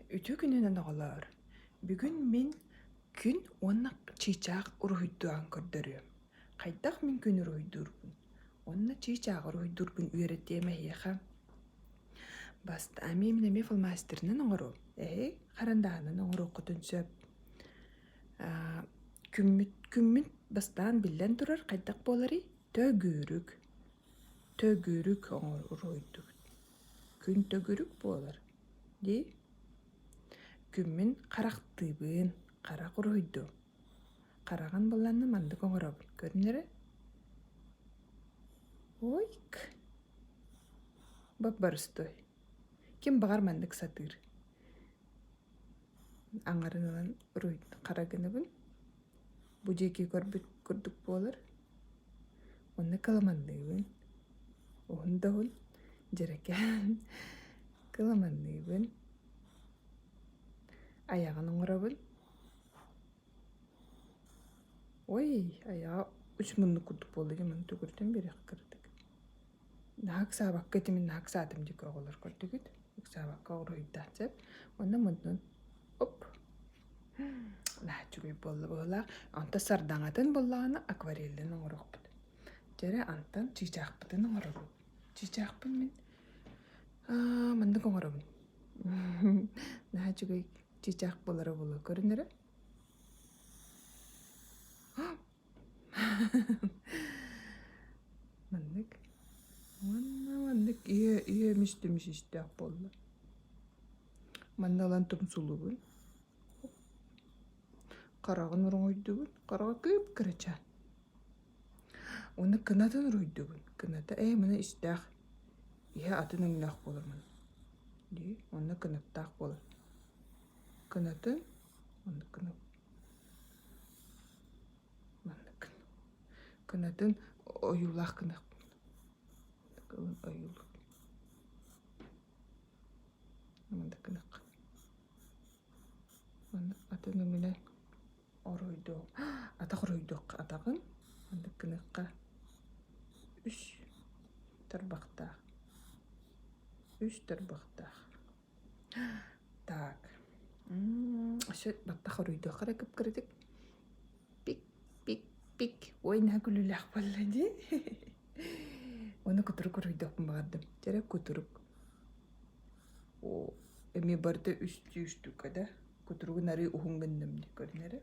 Үтүө күнүнэн оҕолоор! Бүгүн мин күн уонна чыычаах уруһуйдаан көрдөрүөм. Хайдах мин күн уруһуйдуурбун уонна чыычаах уруһуйдуурбун үөрэтиэм эһиэхэ. Бастаан мин эмиэ фломастерынан оҥоруом. Эһи харандааһынан оҥоруоххутун сөп. Күммүт, күммүт бастаан биллэн турар хайдах буоларый? Төгүрүк. Төгүрүк уруһуйдубут. Күн төгүрүк буолар дии. Күммүн харахтыыбын, харах уруһуйдуом. Хараҕын буланна маннык оҥоробун, көрүн эрэ. Ойк! Бап-барыстой. Ким баҕар маннык сатыыр. Аҥарын ылан уруһуй хара гынабын. Бу диэки көрбүт курдук буолар. Онно кыламанныыбын. Уһун да уһун, дьэрэкээн. Кыламанныыбын. Айаҕын оҥоробун. Ой, айаҕа үс муннук курдук буолла дии, маны төгүрүтэн биэриэххэ кыратык. Наһаа ыксаабакка ити мин наһаа ыксаатым диэки оҕолор көрдүгүт. Ыксаабакка уруһуйдаах сөп. Уонна муннун оп Наһаа үчүгэй буолла быһыылаах. Онтон сардаҥатын буоллаҕына аквареллин оҥоруохпут. Дьэ эрэ антан чыычаахпытын оҥоробут. Чыычаахпын мин аа маннык оҥоробун. Наһаа үчүгэй чыычаах буолара буолуо көрүн эрэ. Маннык уонна маннык ийэ ийэ эмис түмүс истээх буолла. Манна ылан тумсулубун. Хараҕын уруһуйдубун. Хараҕа кып-кырачаан. Уонна кынатын уруһуйдубун. Кыната ээ маны истээх. Иһэ атын өҥнөөх буолар маны. Дии уонна кынаттаах буолар. Кынатын оннук гына маннык кынатын ойуулаах гыныахпын. Ылын ойуулук. Маннык гыныахха. Маннык атын өҥүнэн оруйдуох атах уруйдуохха атаҕын маннык гыныахха үс тарбахтаах үс тарбахтаах так өссө баттах уруйдуохха эрэ кып-кыратык пик пик пик ой наһаа күлүүлээх буолла дии уонна кутурук уруйдуохпун баҕардым дьэ эрэ кутурук Оо, эмиэ барыта үстүү штука да? Кутуругун арыы уһун гынным дии көрүн эрэ.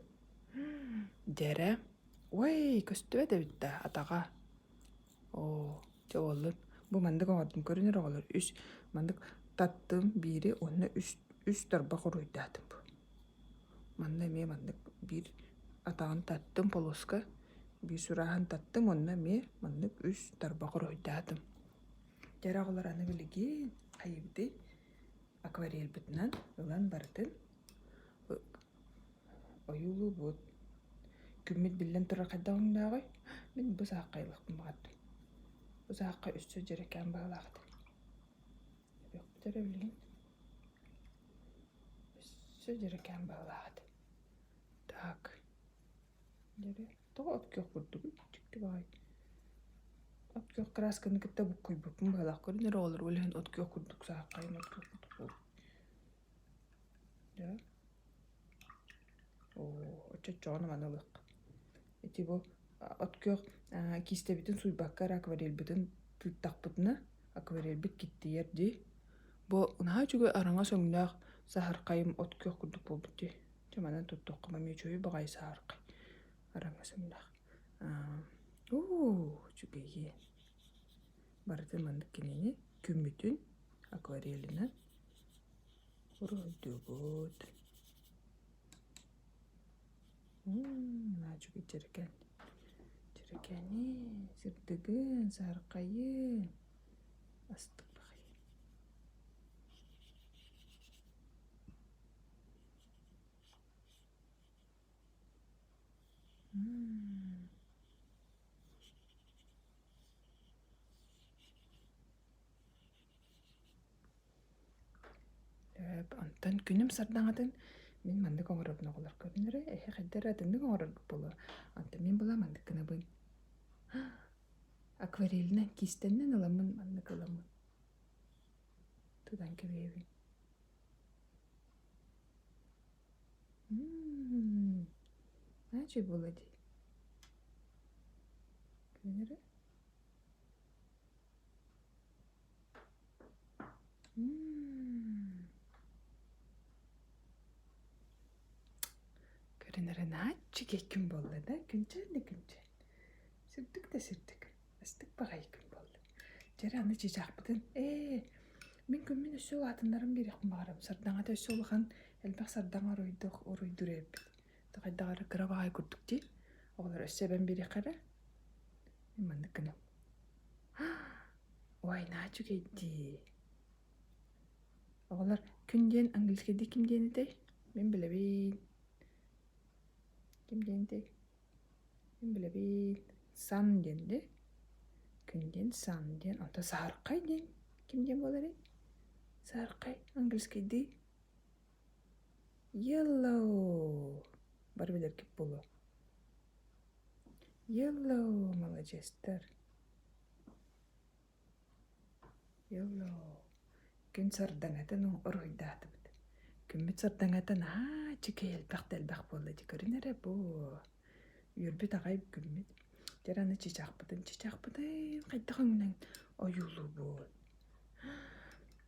Дьэ эрэ. Ой, көстүбэт эбит да атаҕа. Оо, дьэ буоллун. Бу маннык оҥордум көрүн эрэ оҕолор. Үс маннык таттым биири уонна үс үс тарбах уруйдаатым бу. Манна эмиэ маннык биир атаҕын таттым полоска, биир сурааһын таттым уонна эмиэ маннык үс тарбах уруйдаатым. Дьэ оҕолор аны билигин хайыыбытый акварельбытынан ылан барытын ойуулуубут. Күммүт биллэн турар хайдах өҥнөөҕүй? Мин бу саахха ылыахпын баҕардым. Бу саахха өссө дьэрэкээн быһыылаах этэ. Көрүөхпүт эрэ билигин. Өссө дьэрэкээн быһыылаах этэ. Так. Дьэ, тоҕо от күөх курдугуй? Дьикти баҕайы. От күөх кыраасканы кытта буккуйбуппун быһыылаах. Көрүн эрэ оҕолор, ол иһин от күөх курдук сааххайын от күөх курдук буолбут. Дьэ. Оо, оччоччоҕуна маны ылыахха. Ити бу от күөх киистэбитин сууйбакка эрэ акварельбытын тыыттахпытына, акварельбыт киттийэр дии. Бу наһаа үчүгэй араҥас өҥнөөх саһархайым от күөх курдук буолбут дии. Дьэ манан туттуохха эмиэ үчүгэй баҕайы сааркай араҥас өҥнөөх. Уу, үчүгэйиэн. Барытын маннык кинини күммүтүн акварелинэн уруһуйдуубут. Мм, үчүгэй дьэрэкээн. Дьэрэкээнин, сырдыгын, сааркайын. Астык баҕайы. Онтон күнүм сардаҥатын мин маннык оҥоробун оҕолор көрүнэрэ эһи хайда эрэ атыннык оҥороргут буолуо онтон мин була маннык гынабын акварельнай киистэннэн ыламмын маннык ыламмын тутан кэбиһэбин. үчүгэй буолла дии. Күн эрэ. Көрөн эрэ наһаа үчүгэй күн буолла да, күнчээн да күнчээн. Сырдык да сырдык, астык баҕайы күн буолла. Дьэ эрэ аны чыычаахпытын ээ, мин күммүн өссө улаатыннаран биэриэхпин баҕарабын. Сардаҥата өссө улахан, элбэх сардаҥа уруйдуох уруйдуур эбиппит. Хайдах эрэ кыра баҕайы курдук дии. Оҕолор өссө эбэн биэриэххэ эрэ. Мин маннык гынам. Ой, наһаа үчүгэй дии. Оҕолор күн диэн английскайдыы ким диэн этэй? Мин билэбин. Ким диэн этэй? Мин билэбин. Sun диэн дии. Күн диэн sun диэн. Онтон саһархай диэн ким диэн буоларый? Саһархай английскайдыы Yellow. Бары билэргит буолуо. Yellow, маладьыастар. Yellow. Күн сардаҥатын уруһуйдаатыбыт. Күммүт сардаҥата наһаа үчүгэй элбэх да элбэх буолла дии көрүн эрэ бу. Үөрбүт аҕай күммүт. Дьэ аны чычаахпытын чычаахпытын хайдах өҥүнэн ойуулуубут.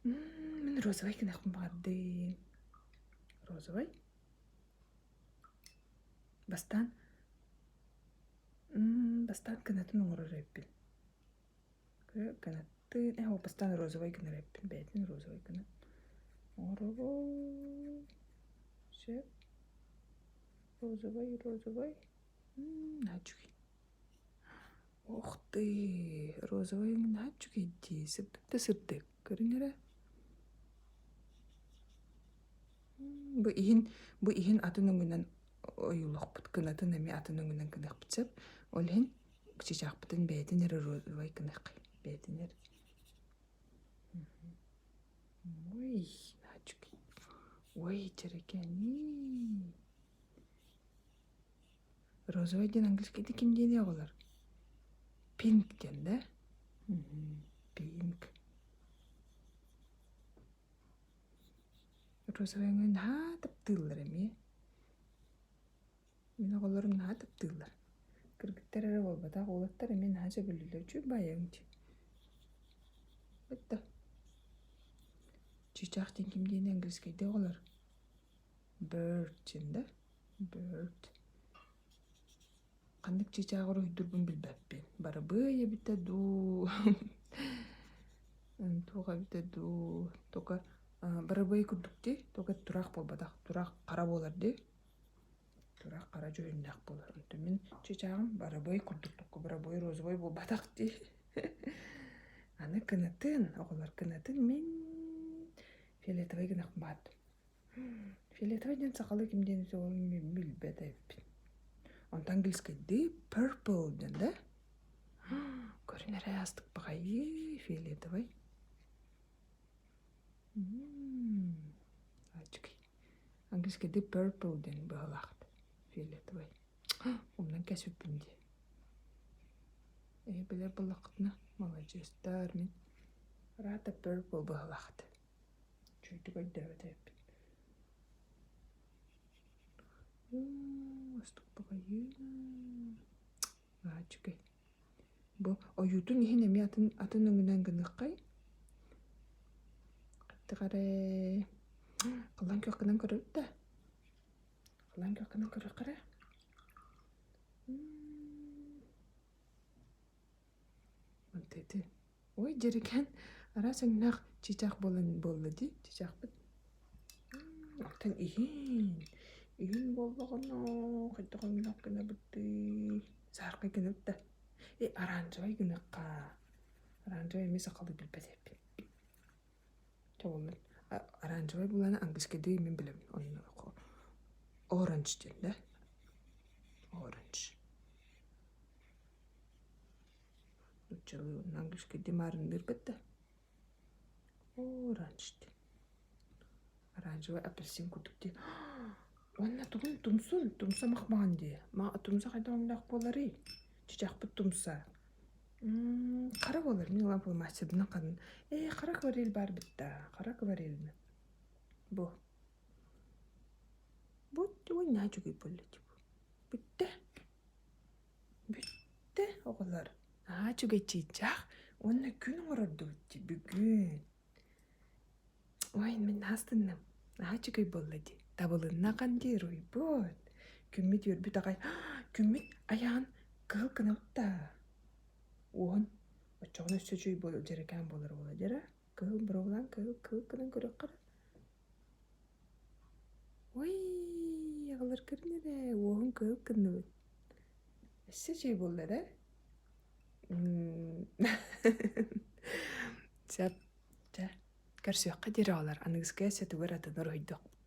Мин розовай гыныахпын баҕардым. Розовай. Бастаан бастаан кынатын оҥорор эбиппин. Кынаттыын ээ бастаан розовай гынар эбиппин бэйэтин розовай гынан оҥоробун. Сөп. Розовай, розовай. Наһаа үчүгэй. Ух ты, розовай наһаа үчүгэй дии, сырдык да сырдык. Көрүҥ эрэ. Бу иһин, бу иһин атын өҥүнэн ойуулуохпут, кынатын эмиэ атын өҥүнэн гыныахпыт сөп. Ол иһин чычаахпытын бэйэтин эрэ розовай гыныаххай, бэйэтин эрэ. Ой, наһаа үчүгэй. Ой, дьэрэкээний. Розовай диэн английскайда ким диэний оҕолор? Pink диэн да? Pink. Розовай өҥү наһаа таптыыллар эмиэ. Мин оҕолорум наһаа таптыыллар. Кыргыттар эрэ буолбатах, уолаттар эмиэ наһаа сөбүлүүллэр. Үчүгэй баайаҥ дии. Бытта. Чыычаах диэн ким диэний английскайда оҕолор? Bird диэн да? Bird. Ханнык чыычааҕы уруһуйдуурбун билбэппин. Барабыай эбитэ дуу, туох эбитэ дуу, только барабыай курдук дии, только тураах буолбатах, тураах хара буолар дии. Тураах хара дьүһүннээх буолар. Онтон мин чыычааҕым барабыай курдук, только барабыай розовай буолбатах дии. Аны кынатын, оҕолор кынатын мин фиолетовай гынахпын баҕардым. Фиолетовай диэн сахалыы ким диэн суоҕун билбэт эбиппин. Онтон английскайдыы purple диэн да? Көрүн эрэ астык баҕайы фиолетовай. Үчүгэй. Английскайдыы purple диэн быһалаахт. Фиолетовай. Умнан кэспиппин дии. Эһи билэр буоллаххытына маладьыастар мин рата purple быһалаахт. Үчүгэйдик өйдөөбөт эбиппин. Уу, астык баҕайы. Үчүгэй. Бу ойуутун иһин эмиэ атын атын өҥүнэн гыныаххай. Хаттык эрэ халлаан күөх гынан көрөбүт да. Халлаан күөх гынан көрүөххэ эрэ. Ити Ой, дьэрикээн араас өҥнөөх чыычаах буолан буолла дии, чыычаахпыт. Оттон иһин, иһин буоллаҕына хайдах өҥнөөх гынабытый? Сааркай гынабыт да. Э, оранжевай гыныахха. Оранжевай эмиэ сахалыы билбэт эбиппин. Чэ буоллун. Оранжевай буоллаҕына английскайдыы мин билэбин. Онно orange диэн да? Orange. Нууччалыы уонна английскайдыы маарынныырбыт да оранж диэн оранжевай апельсин курдук дии уонна тугун тумсун тумса махмаҕан дии тумса хайдах өҥнөөх буоларый чычаахпыт тумса хара буолар мин ылан фломастербынан ханан ээ хара акварель баар эбит да хара акварельны бу бу наһаа үчүгэй буолла дии бүттэ. Бүттэ оҕолор. Наһаа үчүгэй чыычаах уонна күн оҥорордубут дии бүгүн. Ой, мин астынным. Наһаа үчүгэй буолла дии. Табылынна ахан дии уруйбут. Күммүт үөрбүт аҕай. Күммүт айаҕын кыһыл гынабыт да. Уоһун оччоҕуна өссө үчүгэй буолар дьэрэкээн буолар буола дьэрэ. Кыһыл боруобалаан кыһыл кыһыл гынан көрүөххэ эрэ. Ой, аҕалар көрүн эрэ, уоһун кыһыл гынныбыт. Өссө үчүгэй буолла да? Сөп. Чэ, көрсүөххэ диэри оҕолор, аныгыскы өссө тугу эрэ атын уруһуйдуохпут.